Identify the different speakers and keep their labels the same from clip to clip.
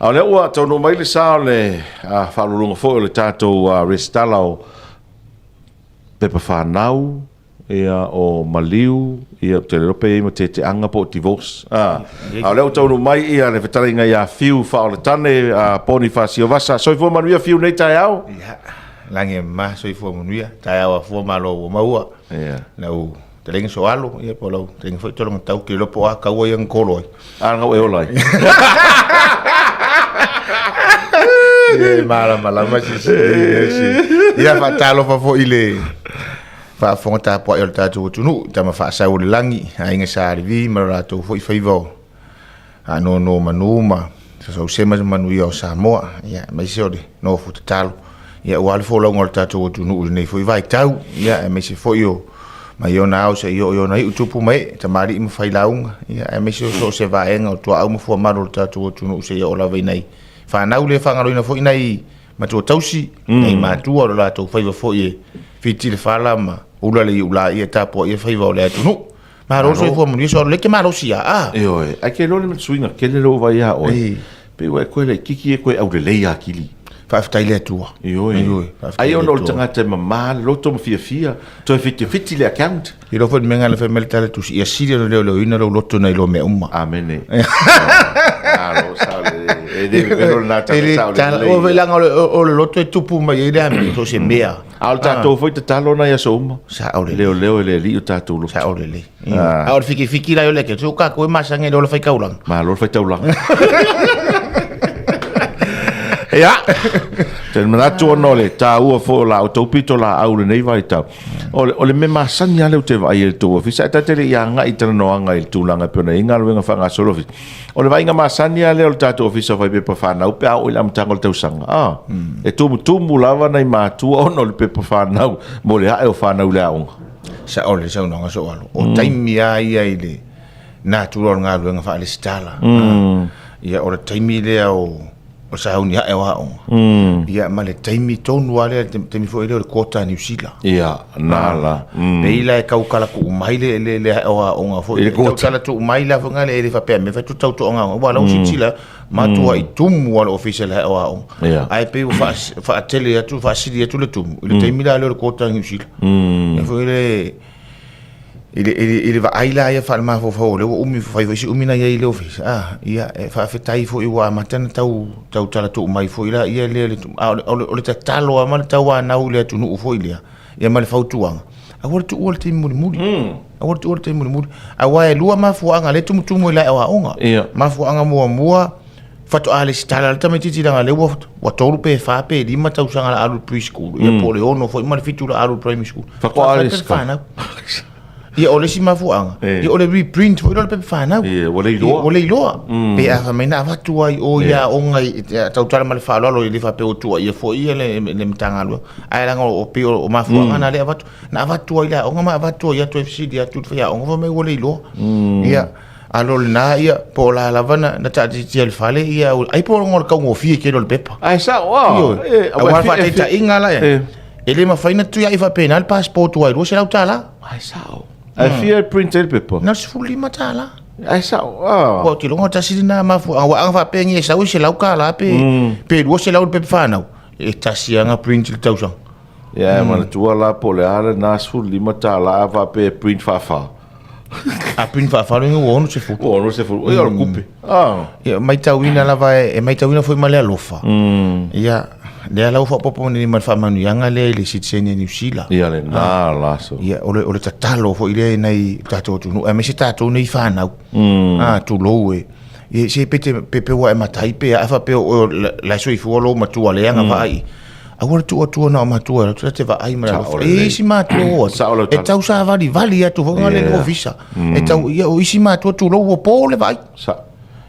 Speaker 1: A o lea ua taunuu mai le sa o le faauluuluga foi o le tatou resitala o pepa fanau, ia, o maliu, ia, ou te le iloa pe i ai ma teteaga po o divorce. A o lea ua taunuu mai ia le fetalaiga ia Fiu Faaoletane Ponifasio Vasa. Soifua manuia Fiu i lenei taeao.
Speaker 2: Ia, lagi e mama, soifua manuia, taeao afua malo ua maua.
Speaker 1: Ia.
Speaker 2: Lau fetalaiga Soalo, ia po o lau fetalaiga foi Tologatau, ou te iloa po o a kaua ia na tolo ai.
Speaker 1: A na e ola ai.
Speaker 2: Ia, e malamalama sisi. Ia, faatalofa foi i le faafofoga tapuai o le tatou atunuu, tama faasau o le lagi, aiga Sa Levi ma lo latou foi faiva o faanonomanu ma sasausema le manuia o Samoa, ia, aemaise o le nofo tatalo, ia, aua le folauga o le tatou atunuu i lenei foi vaitau, ia, aemaise foi o mai ona ao seia oo i ona iu, tupu ma ee, tamalii ma failauga, ia, aemaise o so o se vaega o tuaau ma fuamalu o le tatou atunuu seia oo lava i nai fanau le faagaloina foi nai matua tausi, nai matua o lo latou faiva foi e fiti le fala ma ula le iula ia tapuaia faiva o le atunuu. Malo le soifua manuia, so le te malosi a. Ah.
Speaker 1: Ioe, ai ke lole suiga kele lo vai a oe. Pe ua e koe laititi e koe aulelei atili.
Speaker 2: Faafetai le Atua.
Speaker 1: Ioe.
Speaker 2: Ioe.
Speaker 1: Ai ona o le tagata e mama le loto ma fiafia, toe fitifiti le account.
Speaker 2: Iloa foi le mea na fai mai le tala tusi, ia sili ona leoleoina lou loto nai lo mea uma.
Speaker 1: Amene. Malo sao le e le velo lena tala sao le.
Speaker 2: O velaga o le loto e tupu mai ai le amio, so se mea.
Speaker 1: A o le tatou foi tatalo na i aso uma.
Speaker 2: Sao lelei.
Speaker 1: Leoleo e le Alii o tatou loto.
Speaker 2: Sao lelei. A o le fikifiki la i o le ake, o kākou e masani ai le ola faitaulaga.
Speaker 1: Malo le faitaulaga. Ia, te manatu ona o le taua foi o la outou pitolaau i lenei vaitau. O le, o le mea masani lava lea ou te vaai ai i le tou ofisa, ae ta te le i agai i talanoaga i le tulaga e pei ona i ai galuega faagasolo ofisa. O le vaaiga masani lava lea o le tatou Ofisa o Faipepa Fanau pe a oo i le amataga o le tausaga. Ah, E tumutumu lava nai matua ona o le pepa fanau mo le ae o fanau i le aoga.
Speaker 2: Sao le saunoaga Soalo. O taimi lava ia i le natura o le galuega faalesitala. Ia o le taimi lea o o sauni ae o aoga. Ia ma le taimi tonu lava lea, le taimi foi lea o le quota a Niu Sila.
Speaker 1: Ia, na la.
Speaker 2: Pei la e tau tala tuu mai le le le ae o aoga foi.
Speaker 1: I le
Speaker 2: E tau
Speaker 1: quota.
Speaker 2: tala tuu mai la foi le e le faapea mea fai tu tau toaga aoga. Aua la ua silasila matuai tumu lava le ofisa i le ae o aoga.
Speaker 1: Ia.
Speaker 2: Ae pei ua faatele atu, faasili atu le tumu i le taimi la lea o le quota a Niu Sila. E foi le I le, i le, i le vaai la ia faale-mafaufau o lea ua umi, fai foi si umi na i ai i le ofisa, ah, ia, e faafetai foi ua amata ona tau, tau talatuu mai foi la ia lea, le, a o le, o le, o le tatalo lava ma le tauanau i le atunuu foi lea, ia ma le fautuaga, aua le tuua le taimi mulimuli. Aua le tuua le taimi mulimuli. Aua e lua mafuaaga lea e tumutumu i le ae o aoga.
Speaker 1: Ia.
Speaker 2: Mafuaaga muamua, faatoa lesitala le tamaitiiti leaga lea ua, ua 3 pe 4 pe 5 tausaga la alu i le preschool, ia po o le 6 foi ma le 7 la alu i le primary school.
Speaker 1: Faatoa
Speaker 2: Faatoa
Speaker 1: lesitala.
Speaker 2: fanau. Ia o le isi mafuaaga,
Speaker 1: Eh.
Speaker 2: ia o le reprint foi lea o le pepa fanau.
Speaker 1: Ia, ua le iloa.
Speaker 2: Ia, ua le iloa. Pe a fai mai na avatu ai o i aoga i tautala ma le faaaloalo e le faapea ua tuuaia foi ia le, le Matagaluega. Ae leaga o pei o mafuaaga na lea avatu, na avatu ai i le aoga ma avatu ai atu e fesili atu i le faiaoga fai mai ua le iloa. Ia, Alo lena ia po o la lava na, na taatitia i le fale ia ai po o le taugofie tele o le pepa.
Speaker 1: Ae sao a.
Speaker 2: Ioe.
Speaker 1: Eh,
Speaker 2: Aua le faataitaiga la
Speaker 1: Eh.
Speaker 2: e le mafai na tuiai faapena le passport ai $200.
Speaker 1: Ae sao. Ae fia e print ai le pepa.
Speaker 2: Na o le $15.
Speaker 1: Ae sao a.
Speaker 2: Ua ou te iloa tasi lena mafuaaga aua a faapea ni e sau e $100 pe pe $200 le pepa fanau. E tasi lava na print i le tausaga.
Speaker 1: Ia, e manatua la po o le a lena $15 a faapea e print faafa.
Speaker 2: A print faafa lona ua 60.
Speaker 1: Ua 60. Ia o le kupe. Ah.
Speaker 2: Ia, matauina lava e matauina foi ma le alofa. Ia, lea la ua faaopoopo nei ma le faamanuiaga lea i le sitiseni a Niu Sila.
Speaker 1: Ia lena la so.
Speaker 2: Ia, o le, o le tatalo foi lea i nai tatou atunuu, aemaise tatou nei fanau. Ah, tulou e. Ia, se pe te, pe, pe ua e matai pe a faapea o la e soifua lou matua lea agavaa i. Aua le tuu atua na o matua e te vaai ma le alofa. E isi matua o atu. E tau savalivali atu foi ngale le ofisa. E tau ia o isi matua tulou ua po le vaai.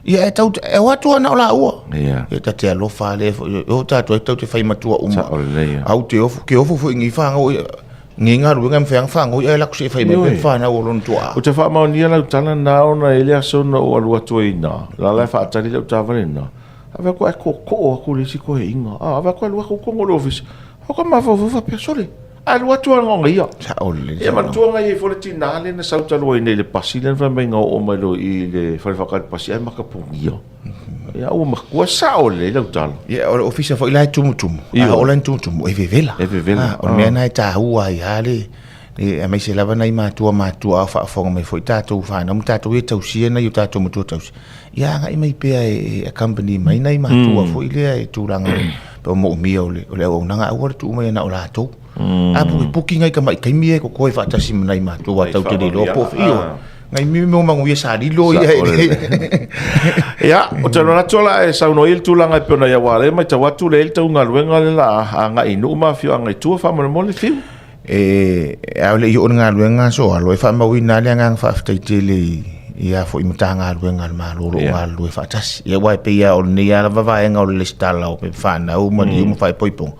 Speaker 2: Ia e tau e o atu ana o laua. Ia ta te alofa le foi. O tatou e tau te fai matua uma. Au te ofu ke ofu foi ngi whangau ngi galuega e mafai ona whangau ia lako se fai mai pe whanau o lona tuaa.
Speaker 1: Ou te faamaonia lau tala na ona e le aso na ou alu atu ai ina. La la e faatali lau taavale ina. Ave aku ae kookoo aku i le isi koeaiga. A, ave aku ae alu aku i totonu o le ofisa. O ka mafaufau faapea, sole, ae alu atu lava na ia.
Speaker 2: Sao lelei.
Speaker 1: Ia manatua na i ai foi le tina lea na sau talu ai nei i le pasi lea na fai mai na oo mai loa i le fale faatali pasi ae makapugia. Ia ua matua sao lelei lau tala.
Speaker 2: Ia o le ofisa foi la e tumutumu. A oo la ina tumutumu e vevela.
Speaker 1: E vevela.
Speaker 2: Ah, o le mea lena e taua ai lava le aemaise lava nai matua matutua a o faafofoga mai foi tatou fanau ma tatou ia e tausia nai o tatou matua tausi. Ia agai mai pea e accompany mai nai matua foi lea i tulaga pe o moomia o le auaunaga, aua le tuu mai na o latou. A pukipuki nai tamai taimi ia e totoe faatasi ma nai matua aua tatou te le iloa po o fea. Nai mimi mo manuia sa lilo ia e.
Speaker 1: Ia, o te manatu la e saunoa i le tulaga e pei ona ia aua lea e matau atu lea i le tau galuega le la agai i nuu ma afioaga i tua faamolemole Fiu.
Speaker 2: E a o le i oo i le galuega Aso Alo e faamauina lava le agaga faafetai tele i a foi Matagaluega a le Malo o lo o galulue faatasi. Ia aua e pei lava o lenei lava vaega o le resitala o pepa fanau ma maliu ma faaipoipoga,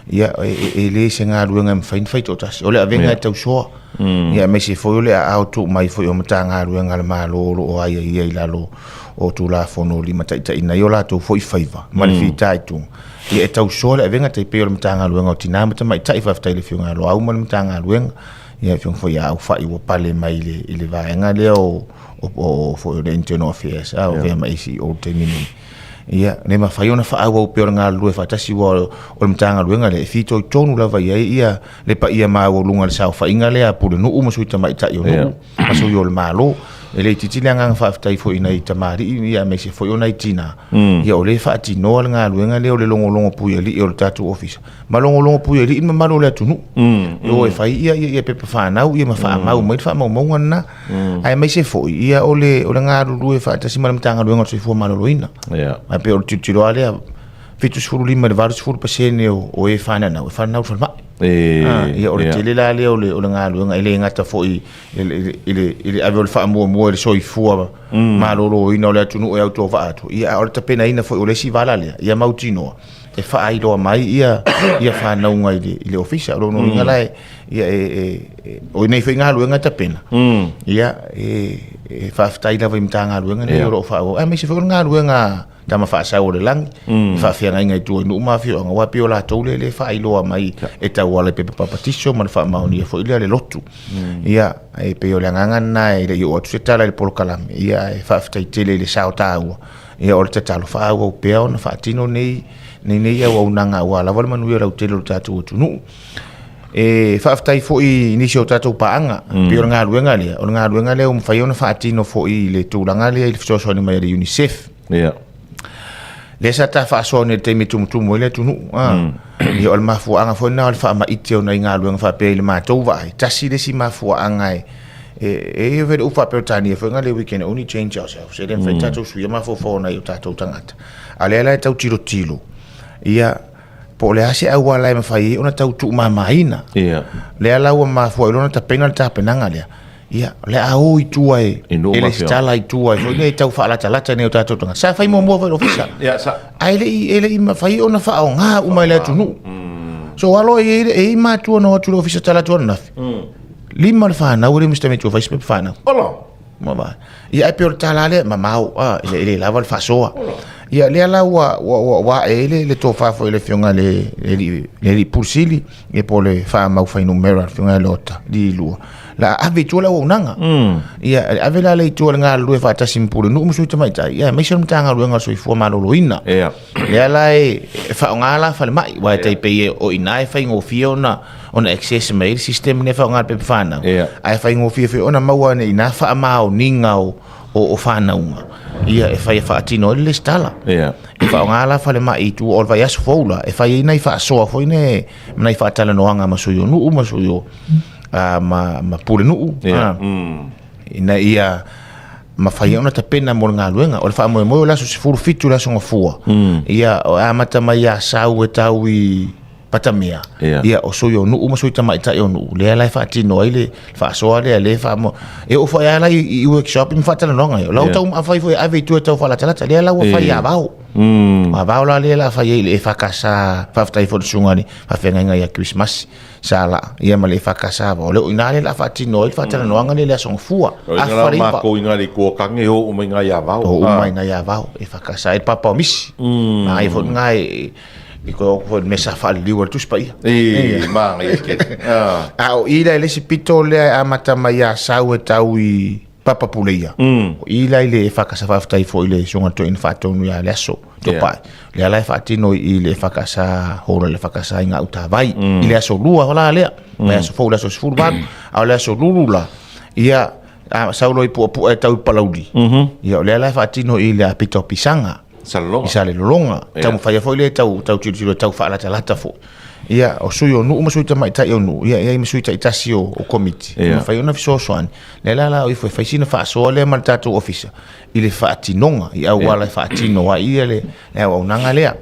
Speaker 2: ia e le se galuega e mafai ona fai toatasi. O le avega e tausoa. Ia aemaise foi o le aao tuu mai foi o Matagaluega a le Malo o lo o aiaia i lalo o Tulafono limataitaiina ai o latou foi faiva ma le fitaituga. Ia e tausoa le avega tai pei o le Matagaluega o Tina ma Tamaitai, faafetai i le Afioga ia Loau ma le Matagaluega, ia le Afioga foi ia Aufai ua pale mai i le vaega lea o foi o le Internal Affairs, a o avea ma ACEO i le taimi nei. Ia, le mafai ona faaauau pea o le galulue faatasi aua o le Matagaluega lea e fitoitonu lava i ai ia le paia maualuga o le saofaiga lea a Pulenuu ma Sui Tamaitai o nuu ma Sui o le Malo. E le itiiti le agaga faafetai foi i nai tamalii ia aemaise foi o nai tina, ia o lea e faatinoa le galuega lea o le logologo puialii o le tatou ofisa ma logologo puialii le mamalu o le atunuu. E o e fai ia pepa fanau ia ma faamau mai le faamaumauga lena. Aemaise foi ia o le galulue faatasi ma le Matagaluega o le Soifua Maloloina. Ae pei o le tilotilo lava lea, 75 i le 80% o e fananau, e fananau i le falemai. Ia o le tele la lea o le galuega, e le gata foi i le ave o le faamuamua i le soifua maloloina o le atunuu e autovaa atu, ia a o le tapenaina foi o le isi vala lea, ia mautinoa e faailoa mai ia fanauga i le ofisa. O lona uiga la, ia o nei foi galuega e tapena, ia e faafetai lava i Matagaluega nei o lo o faaauau, aemaise foi o le galuega Tama Faasau o le Lagi, i faafeagaiga i tua i nuu ma afioaga, aua e pei o latou lea e faailoa mai e tauala i pepa papatiso ma le faamaonia foi lea le lotu. Ia, e pei o le agaga lena e le i oo atu se tala i le polokalame, ia e faafetai tele i le sao taua, ia o le tatalo faaauau pea ona faatino nei nei auaunaga aua lava le manuia lautele o le tatou atunuu. E faafetai foi i nisi o tatou paaga, pei o le galuega lea, o le galuega lea ua mafai ona faatino foi i le tulaga lea i le fesoasoani mai a le UNICEF. Lea sa ta faasoa nei i le taimi e tumutumu ai le atunuu. Ia o le mafuaaga foi lena o le faamaite o nai galuega faapea i le matou vaai, tasi le isi mafuaaga e e i ai foi le upu faa-Peretania foi lea, we can only change ourselves. E le mafai ona tatou suia mafaufau o nai o tatou tagata. A o lea la e tau tilotilo, ia, po o le a se auala e mafai ai ona tau tuumamaina. Lea la ua mafua ai loa ona tapena le tapenaga lea. Ia, o le a o i tua e,
Speaker 1: I nuu
Speaker 2: e
Speaker 1: ma
Speaker 2: lesitala i tua e foi nei tau faalatalata nei o tatou tagata. Sa fai muamua foi i le ofisa.
Speaker 1: Ia, sa.
Speaker 2: Ae le i mafai ona faaaoga uma e le atunuu. So alo e i ai matua na o atu i le ofisa tala atu ananafi. 5 le fanau e le misi tamaiti ua fai se pepa fanau.
Speaker 1: Ola.
Speaker 2: Ma ia, ae pei o le tala lea, mamao, a, e le lava le faasoa. Ia, lea la ua ae ai le tofa foi i le Afioga i le alii Pule Sili, ia po o le faamau fuainumera, le Afioga ia Leota Lilua, la ave i tua le auaunaga. Ia, ave la lea i tua i le galulue faatasi ma Pulenuu ma Sui Tamaitai, ia, aemaise o le Matagaluega o le Soifua Maloloina. Lea la e faaaoga la falemai, aua e tai pei o i ina e faigofie ona access mai ai le system lea e faaaoga i le pepa fanau, ae faigofie foi ona maua ane i ina faamaoniga o fanauga, ia e fai e faatino ai le lesitala. E faaaoga la falemai i tua o le vaiaso fou la, e fai ai nai faasoa foi nei, ma nai faatalanoaga ma sui o nuu ma sui o ma pulenuu, ina ia mafai ona tapena mo le galuega. O le faamoemoe o le aso 17 le aso Gafua, ia o amata mai ia Asau e tau i Patamea, ia o sui o nuu ma sui tamaitai o nuu, lea la e faatino ai le faasoa lea, lea e faamo... E oo foi lava la i workshop ma faatalanoaga ia. O la ua tau fai foi e ave i tua e tau faalatalata, lea la ua fai i Avao. O Avao la lea la fai ai i le EFKS, faafetai foi i le susuga i le faafeagaiga ia Kerisimasi. Sa la, ia ma le EFKS o le o ina le la faatino ai le faatalanoaga lea i le aso Gafua.
Speaker 1: O ina la matou ina le itu o Tage o uma ina ia Vao.
Speaker 2: O uma ina ia Vao, EFKS e le papa o Misi. Ma ai foi nga e i ko foi le mesa faaliliu a le Tusi Paia.
Speaker 1: E manaia tele.
Speaker 2: A o i la i le isi pito lea e amata mai ia Asau e tau i. Papa Puleia. O i la i le EFKS, faafetai foi i le Susuga i le Toeaina Faatonu ia Leaso Topae. Lea la e faatino i le EFKS hall a le EFKS i Gautavai i le aso Lua la lea. Vaiaso fou i le aso 18, a o le aso Lulu la, ia, a sau loa i Puapua e tau i Palauli, ia o lea la e faatino i le apita o Pisaga.
Speaker 1: Salelologa.
Speaker 2: I Salelologa. Taumafai ai foi lea e tau, tau tilotilo e tau faalatalata foi. Ia, o sui o nuu ma sui tamaitai o nuu, ia, e i ai ma sui taitasi o, o komiti. E mafai ona fesoasoani. Lea la la o ifo e fai sina faasoa lea ma le tatou ofisa i le faatinoga, i auala e faatino ai ia le, le auaunaga lea.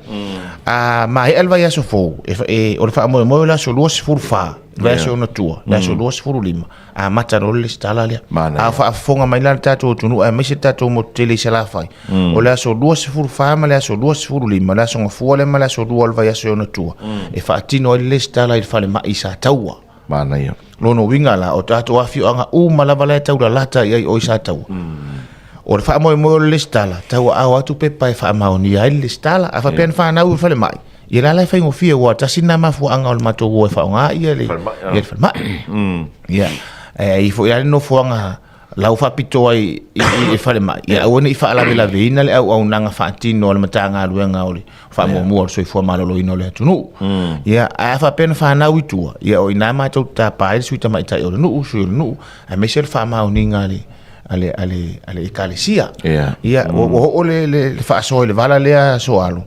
Speaker 2: A maea le vaiaso fou, e, e, o le faamoemoe o le aso 24, le vaiaso ona tua, le aso 25, amata loa le lesitala lea.
Speaker 1: Manaia.
Speaker 2: A o faafofoga mai la le tatou atunuu aemaise le tatou motu tele i Salafai, o le aso 24 ma le aso 25, le aso Gafua lea ma le aso Lua o le vaiaso i ona tua, e faatino ai le lesitala i le falemai i Sataua.
Speaker 1: Manaia.
Speaker 2: Lona uiga la, o tatou afioaga uma lava la e taulalata i ai o i Sataua. O le faamoemoe o le lesitala, tauaao atu pepa e faamaonia ai le lesitala. A faapea na fanau i le falemai, ia la la e faigofie, aua tasi lena mafuaaga o le matou o e faaaoga ia le
Speaker 1: Falemai, ah.
Speaker 2: ia le falemai. Ia, e i ai foi la le nofoaga lau faapitoa i, i, i le falemai, ia aua ne i faalavelaveina le auaunaga faatino a le Matagaluega o le Faamuamua o le Soifua Maloloina o le atunuu. Ia, ae a faapea na fanau i tua, ia o i ina matou te tapa ai le sui tamaitai o le nuu, sui o le nuu, aemaise le faamaoniga a le a le a le a le ekalesia. Ia, ua ua oo le le le faasoa i le vala lea aso alo.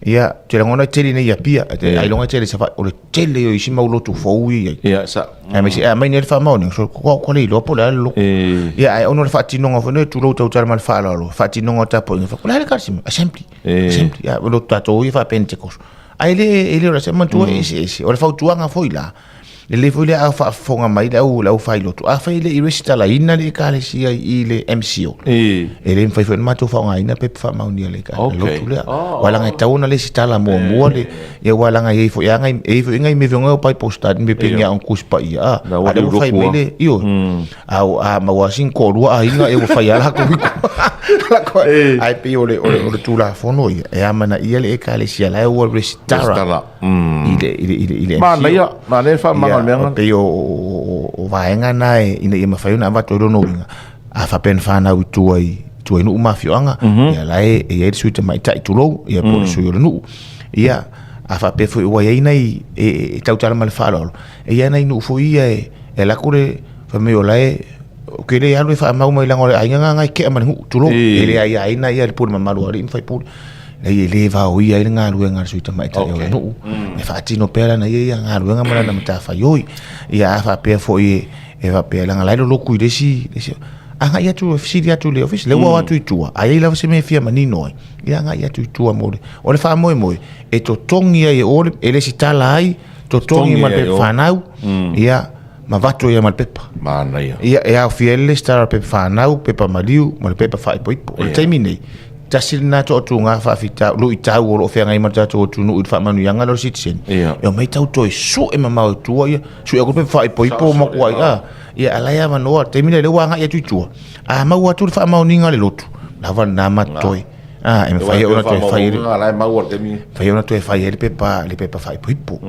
Speaker 2: Ia, ou te lagona e tele nei i Apia, ailoga e tele i Savaii, o le tele o isi mau lotu fou ia i ai.
Speaker 1: Ia, sa.
Speaker 2: Aemaise, e aumai nei le faamaoniga, so, ko ko le iloa po o le a le lotu. Ia, ae ona o le faatinoga foi lea, tulou tautala ma le faaaloalo, faatinoga o tapuaiga, fai, o le a le ekalesia? Assembly. Assembly. Ia, o lotu tatou ia faa-Pentecost. Ae le, e le o le assembly, manatua e eseese. O le fautuaga foi la, lelei foi le a faafofoga mai le au le au failotu. Afai e le i resitalaina le ekalesia i le MCO, e le mafai foi ona matou faaaogaina pepa faamaonia le lotu lea. Aua leaga e tatau ona resitala muamua le, ia aua leaga e i ai foi lava nai, e i ai foi nai mea foi o Bible study me pei ona Tusi Paia, a lea ua fai mai le, ioe. A a maua sina toalua aiga e ua fai lava latou i Ae pei o le o le o le Tulafono ia, e amanaia le ekalesia la e ua resitala i le i le i le i le MCO.
Speaker 1: Manaia, manaia le faamamaga o le mea
Speaker 2: lena. Pei o o vaega na e ina ia mafai ona avatu ai lona uiga, a faapea na fanau i tua i tua i nuu ma afioaga, ia la e i ai le sui tamaitai tulou, ia po o le sui o le nuu. Ia, a faapea foi ua i ai nai e tautala ma le faaaloalo, e i ai nai nuu foi ia e alu atu le fai mai o la e ou te le alu e faamau mai leaga o le aiga lena e tea ma le nuu, tulou. E le aiaina ia le pule mamalu a alii ma faipule. Leai, e le vaoia ai le galuega a le sui tamaitai o le nuu. E faatino pea lana ia ia galuega ma lana matafaioi. Ia a faapea foi e faapea leaga la e lolotu i le isi, le isi agai atu e fesili atu i le ofisa, lea ua o atu i tua, a i ai lava se mea e fia manino ai, ia agai atu i tua mo le, o le faamoemoe, e totogi ai e o, e lesitala ai, totogi ma le pepa fanau, ia, ma avatu ai ma le pepa.
Speaker 1: Manaia.
Speaker 2: Ia, e aofia ai le lesitala o le pepa fanau, pepa maliu, ma le pepa faaipoipo. O le taimi nei, tasi lena toatuga faafita, luitau o lo o feagai ma le tatou atunuu i le faamanuiaga lea o le sitiseni. E omai tau toe sue mamao i tua ia, sue atu le pepa faaipoipo ma matua ai, a. Ia, a la e avanoa, le taimi lea, lea ua agai atu i tua, a maua atu le faamaoniga a le lotu, lava lena ma totoe. A, e mafai ona toe fai ai le, mafai ona toe fai ai le pepa, le pepa faaipoipo.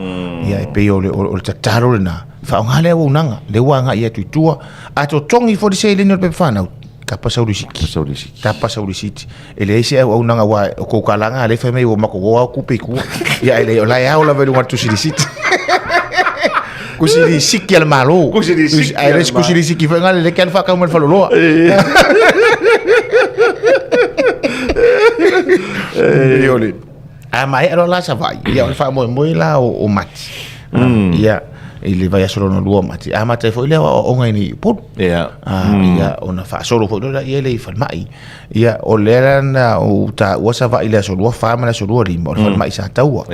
Speaker 2: Ia, e pei o le, o le tatalo lena, faaaoga le auaunaga, lea ua agai atu i tua. A totogi foi le seleni o le pepa fanau, tapa sau lisiti. Tapa sau lisiti. E leai se auaunaga aua o kou kalaga lea e fai mai ua matou o lava tupe i tua. Ia e leai, o la e ao lava i luga o le tusi lisiti. Tusi lisiti a le Malo.
Speaker 1: Tusi lisiti
Speaker 2: a le Ae le tusi lisiti foi lena lelei ke alu faatau mai le faleoloa. E o le A maea loa la Savaii, ia o le faamoemoe la o Mati. Ia, i le vaiaso lona lua o Mati. Amata ai foi lea aoaoga i inei i Upolu. Ia, ona faasolo foi lea ia i falemai. Ia, o lea la na ou taua Savaii i le aso 24 ma le aso 25, o le falemai i Sataua.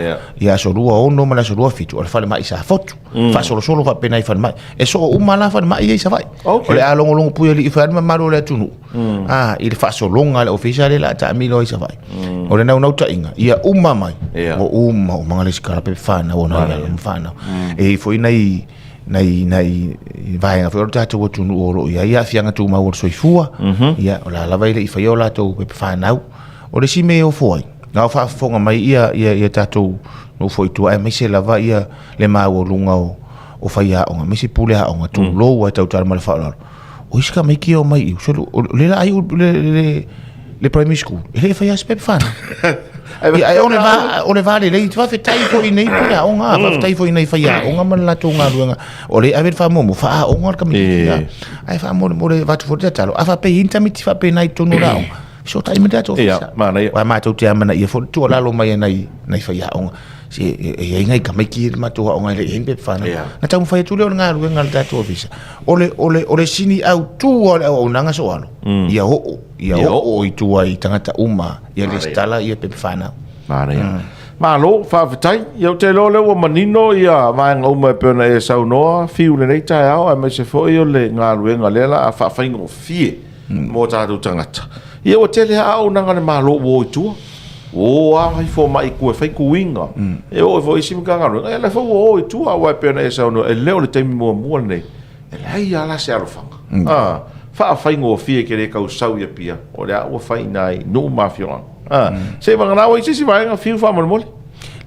Speaker 2: Ia, aso 26 ma le aso 27, o le falemai i Safotu. Faasolosolo faapena i falemai. E soo uma la falemai ia i Savaii. O le a logologo pui alii fai le mamalu o le atunuu. I le faasologa a le ofisa lea o le a taamilo ai i Savaii. O le naunautaiga, ia uma mai, ua uma uma le resitala pepa fanau o nai alo ma fanau. E i ai foi nai nai nai vaega foi o le tatou atunuu o lo o i ai aafiaga tumau o le soifua, ia o la lava e le i faia o latou pepa fanau. O le isi mea e ofo ai, a o faafofoga mai ia ia ia tatou nuu foi i tua aemaise lava ia le maualuga o o faiaoga, aemaise pule aoga, tulou lava e tautala ma le faaaloalo. O isi tamaiti e omai i uso, o le la ai le, le, le primary school, e le fai a se pepa whanau. Ia, ai o le va, o le va lelei, faafetai foi i nei pule aoga, faafetai foi i nei faiaoga ma le latou galuega. O le ave le faamuamua, faaaoga le tamaitiiti. Ae faamolemole avatu foi le tatalo, a faapea e i ai ni tamaiti faapena i totonu o le aoga, fesootai mai le tatou ofisa.
Speaker 1: Manaia.
Speaker 2: Aua matou te amanaia foi le tuualalo mai a nai, nai faiaoga. Se e i ai nai tamaiti i le matou aoga e le i ai ni pepa fanau. Na taumafai atu lea o le galuega a le tatou ofisa. O le, o le, o le sini autu o le auaunaga soalo, ia oo, ia oo i tua i tagata uma, ia lesitala ia pepa fanau.
Speaker 1: Manaia. Malo, faafetai. Ia ou te iloa o lea ua manino ia vaega uma e pei ona e saunoa, Fiu i lenei taeao, aemaise foi o le galuega lea la a faafaigofie mo tatou tagata. Ia ua tele lava auaunaga a le Malo ua o i tua. Ua o lava fomai i tua e fai tuiga. E oo foi i isi Matagaluega, ia lea foi ua o i tua, aua e pei ona e saunoa, e le o le taimi muamua lenei, e leai lava la se alofaga. Faafaigofie e te le tau sau i Apia, o lea ua fai i ina i nuu ma afioaga. Se i vagana ua i se isi vaega, fiu faamolemole.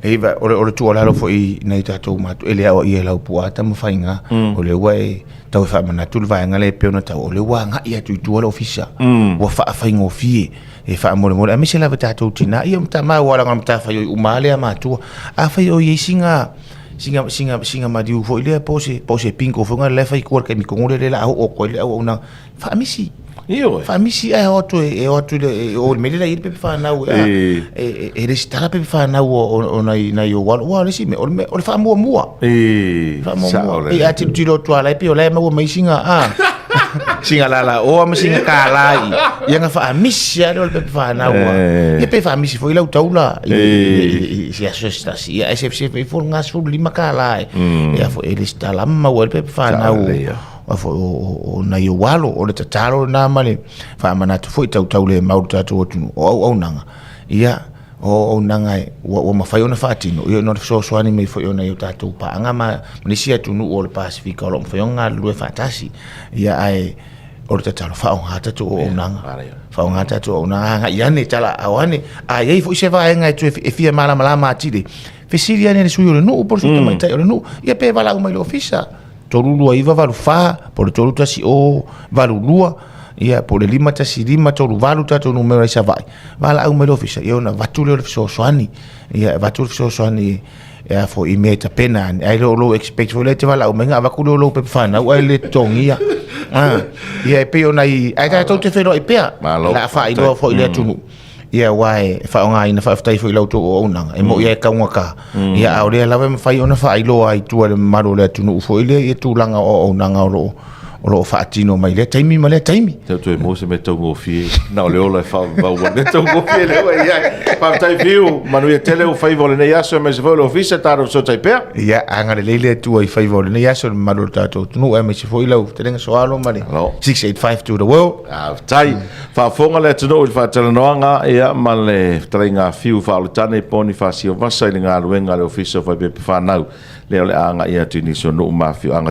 Speaker 2: Leai, o le, o le tuualalo foi i nai tatou matua, e le aoaia e Laupua Tamafaiga, o lea ua e tau e faamanatu le vaega lea e pei ona taua, o lea ua agai atu i tua le ofisa, ua faafaigofie e faamolemole, aemaise lava tatou tina, ia ma tama, aua leaga o le matafaioi uma lava lea a matua. Afai o i ai sina, sina, sina, sina maliu foi lea po o se, po o se bingo foi lea e fai i tua i le taimi tonu lea o le a oo atu ai le auaunaga, faamisi.
Speaker 1: Ioe.
Speaker 2: Faamisi ae o atu e o atu i le o i le mea lea e i ai le pepa fanau e, e, e resitala pepa fanau o nai nai ou alo. Aua o le isi mea, o le mea o le faamuamua.
Speaker 1: E,
Speaker 2: Faamuamua. Pei a tilotilo atu lava la e pei o la e maua mai sina a sina lalaoa ma sina kālā i ia ona faamisi lava lea o le pepa fanau. Ia pe faamisi foi lau taula i, i, i se aso se tasi. Ia ae sefe ifo le $15 kālā e, e a foi e resitala ma maua ai le pepa fanau. Aua foi o nai ou alo, o le tatalo lena ma le faamanatu foi tautaulemau i le tatou atunuu, o auaunaga, ia, o auaunaga ua, ua mafai ona faatino, ia ona o le fesoasoani mai foi o nai o tatou paaga ma nisi atunuu o le Pasefika o lo o mafai ona galulue faatasi. Ia, ae o le tatalo, faaaoga tatou auaunaga, faaaoga tatou auaunaga, agai ane, talaaao ane. A i ai foi se vaega e toe e fia malamalama atili, fesili ane i le sui o le nuu po o le sui tamaitai o le nuu, ia pe valaau mai i le ofisa. 32984 po o le 31082 ia po o le 51538 tatou numera i Savaii, valaau mai le ofisa ia ona avatu lea o le fesoasoani. Ia avatu le fesoasoani e a foi i mea e tapena ane, ae le o lou expect foi lea e te valaau mai ona avatu lea o lou pepa fanau ae le totogia. Ah, ia e pei o nai, ae tatou te feiloai pea,
Speaker 1: Malo.
Speaker 2: o le a faailoa foi i le atunuu. Ia aua e faaaogaina faafetai foi i la outou auaunaga, e moni lava e taugata, ia a o lea lava e mafai ona faailoa i tua i le mamalu o le atunuu foi lea ia tulaga o auaunaga o lo o o lo o faatino mai lea taimi ma lea taimi.
Speaker 1: Tau toe maua se mea taugofie, na o le ola e faavavau ai le mea taugofie lea ua i ai. Faafetai Fiu, manuia tele ou faiva o lenei aso aemaise foi o le ofisa, tatou fesootai pea.
Speaker 2: Ia, agalelei le Atua i faiva o lenei aso i le mamalu o le tatou atunuu aemaise foi lau fetalaiga Soalo ma le 685 to the world.
Speaker 1: Faafetai. Faafofoga le atunuu i le faatalanoaga ia, ma le fetalaiga a Fiu Faaolotane Poni Fasiovasa i le galuega a le Ofisa o Faipepa Fanau, lea o le a agai atu i nisi o nuu ma afioaga.